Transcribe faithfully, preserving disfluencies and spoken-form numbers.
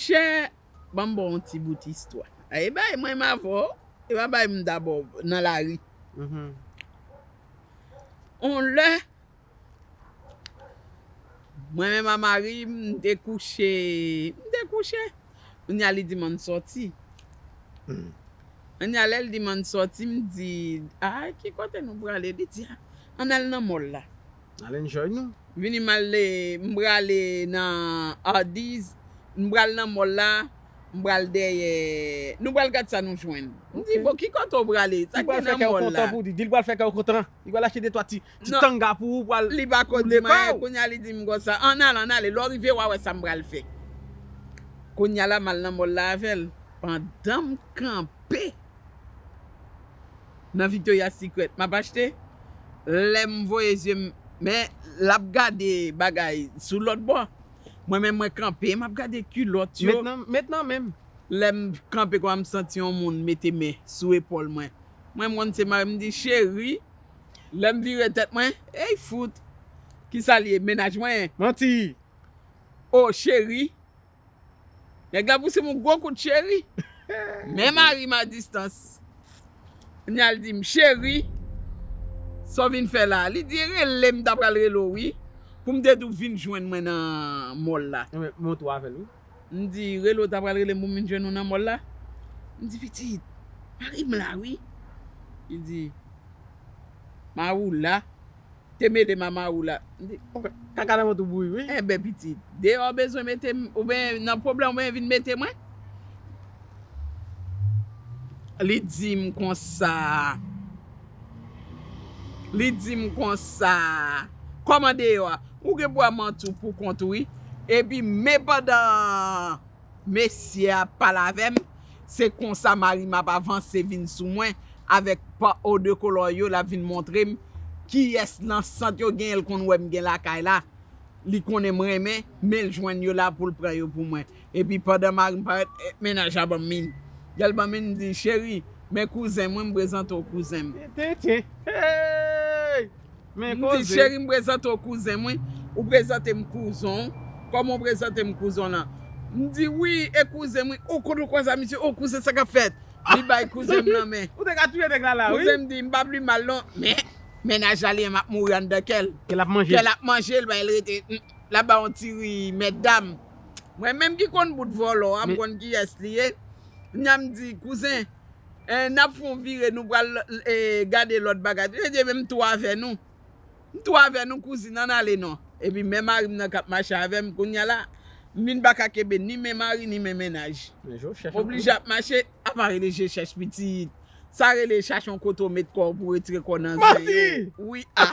Chè, ban m ba w yon ti bout istwa. E bay mwen m avè w, e pa bay m dabò nan lari. Mhm. On lè, mwen menm a mari m, m te kouche, m te kouche. Kounye a li di m ann sòti. Hmm. Kounye a lè l di m ann sòti, m di, a, ki kote nou prale? Li di, a, ann al nan mòl la. Al enjoy nou. Vini m ale, m prale nan Hardee's, m pral nan mòl la, m pral dèyè, nou pral gad sa nou jwenn. M di, ok, bon, ki kote w prale? Sa ki gen nan mòl la? Li pral fè kè w kontan pou di, di l pral fè kè w kontan. Li pral achte de twa ti, ti tanga pou ou, pral. Li pa ko di m anyen, kounye a li di m konsa, ann al, ann ale, lè w rive, w a wè sa m pral fè. Kounye a la, m al nan mòl la avè l. Pandan m kanpe, nan Victoria's Secret. M ap achte. Lè m voye zye m, men l ap gade bagay sou lòt bò. Mwen menm mwen kanpe, m ap gade kilòt yo. Met nan, met nan men m. Lè m kanpe konsa, m santi yon moun mete men sou epòl mwen. Mwen, m konn se mari m, m di, cheri. Lè m vire tèt mwen, ey fout. Kisa l ye? Mennaj mwen. Manti. O, cheri. Nèg la pouse m yon gwo kout cheri. Men mari m a distans. Kounye a l di m, cheri, sa w vin fè la? Li di, rele m, m ta pral rele w, wi. Pou m te di w vin jwenn mwen nan mòl la. Mwen, mwen tou avè l, wi. M di, rele w ta pral rele m pou m vin jwenn ou nan mòl la? M di, pitit, mari m la, wi. Li di, mari w la? Te mele m a mari w la. M di, o. Kaka nan vant ou bouyi, wi. Enben, pitit, deyò bezwen mete m, oubyen nan pwoblèm, oubyen vin mete mwen? Li di m konsa. Li di m konsa. Kòman deyò a? Ou gen pou w manti w pou kont ou, wi. Epi, men pandan mesye a ap pale avè m, se konsa mari m ap avanse vin sou mwen avèk pa odekolò yo, l ap vin montre m kiyès nan sant yo genyen, l konn wè m gen lakay la. Li konnen m renmen, men l jwenn yo la pou l pran yo pou mwen. Epi pandan mari m parèt, eh, mennaj la ban m min. Lè l ban m min, m di, cheri, men kouzen mwen, m prezante w kouzen m. Tenten. Hey! M di, cheri, m prezante w kouzen m, wi. Ou prezante m kouzen w. Kòman w prezante m kouzen w lan? M di, wi, e kouzen m, wi. O, kote w kwè sa, misye? O, kouzen, sa k ap fèt? Li bay kouzen m nan men. Ou te ka touye nèg la la, wi. Kouzen m di, m p ap li mal, non. Men, mennaj la, li menm ap mouri anndan kè l. Kè l ap manje. Kè l ap manje l, bay l rete. Mm, l ap bay yon ti ri, mètdam. Mwen menm ki konn bout vòlò a, m konn kiyès li ye. Kounye a m di, kouzen, eh, n ap fè yon vire, nou pral, eh, gade lòt bagay. Li di, men m tou avè nou. M tou avè nou, kouzin, ann ale non. Epi men mari m nan k ap mache avè m, kounye a la, m vin pa ka kenbe ni men mari, ni men mennaj. M oblije ap mache, apa rele je chèch pitit. Sa rele chache yon kote w met kò w pou w retire kò w nan zen yo. Wi, a.